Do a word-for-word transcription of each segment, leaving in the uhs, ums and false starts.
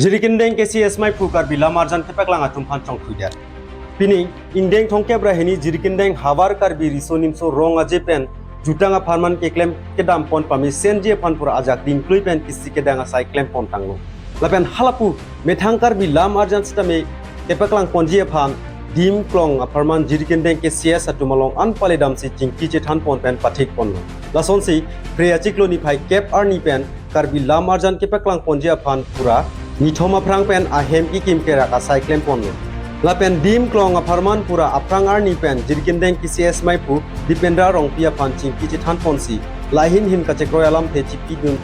Jirikindeng K C S maiphu Karbi Lam Arjan kepaklang atum aphan chongthuidet. Pining, ingdeng thomkep ra hini Jirikindeng havar Karbi riso nimso rong aje pen jutang apharman keklem kedam pon pamesen ji aphan pura ajak dingklui pen kisi kedang asai klem pon tanglo. Lapen halapu methang Karbi Lam Arjan sitame kepaklang ponji aphan dim klong apharman Jirikindeng K C S atum along an pale damsi chingki chethan pon pen pathik ponlo. Lasonsi Phre achiklo niphai kep arni pen Karbi Lam Arjan kepaklang ponji aphan pura nithom aphrang pen ahem kekim kerak asai klem ponlo. Lapen dim klong apharman pura aphrang arni pen Jirikindeng K C S maiphu Dipendra Rongpi aphan chingki chethan ponsi lahin hin kachekroi alamthe chipidun.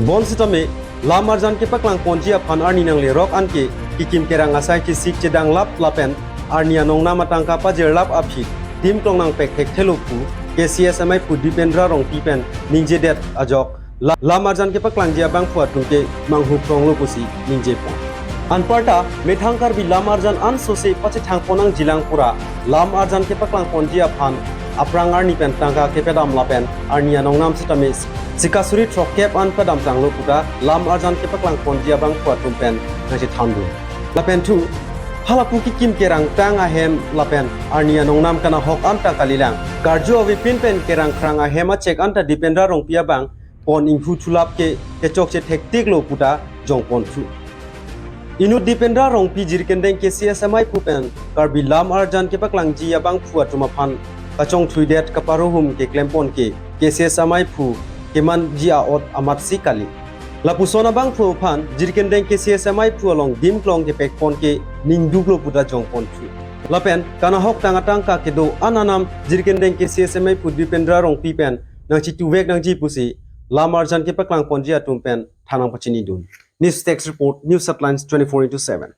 Bonsitame Lam Arjan kepaklang ponji aphan arni nanglerok anke kekim kerang asai chesik chedang lap lapen arni anongnam atangka pajirlap aphi dim klong nangpek thekthelo pu K C S maiphu Dipendra Rongpi pen ningjedet ajok la-, Lam Arjan kepaklangji abangphu atum ke manghu kronglo pusi ningje pon. Anparta methang Karbi Lam Arjan ansose pachethang pon nangjilang pura Lam Arjan kepaklang ponji aphan aphrang arni pen tangka kepadam lapen arni anongnam sitame sikasuri throkkep an padam tanglo puta Lam Arjan kepaklang ponji abangphu atum pen nangchethandun. Lapen thu halapu kekim kerang tang ahem lapen arni anongnam kanahok anta kalilang. Karju avepin pen kerang krang ahem achek anta Dipendra Rongpi abang pon inghu thulap ke kechokche thektiklo puta jong ponthu. Inut Dipendra Rongpi Jirikindeng K C S maiphu pen Karbi Lam Arjan kepaklangji abangphu atum aphan kachongthuidet kaparohum keklem pon ke K C S maiphu kemanji a-ot amatsi kali. Lapuson abangphu aphan Jirikindeng K C S maiphu along dim klong kepek pon ke ningduklo puta jong ponthu. Lapen kanahok tang atangka kedo an anam Jirikindeng K C S maiphu Dipendra Rongpi pen nangchituvek nangji pusi Lam Arjan kepaklang ponji atum pen thanang pachinidun. News Desk Report, News Headlines twenty-four into seven.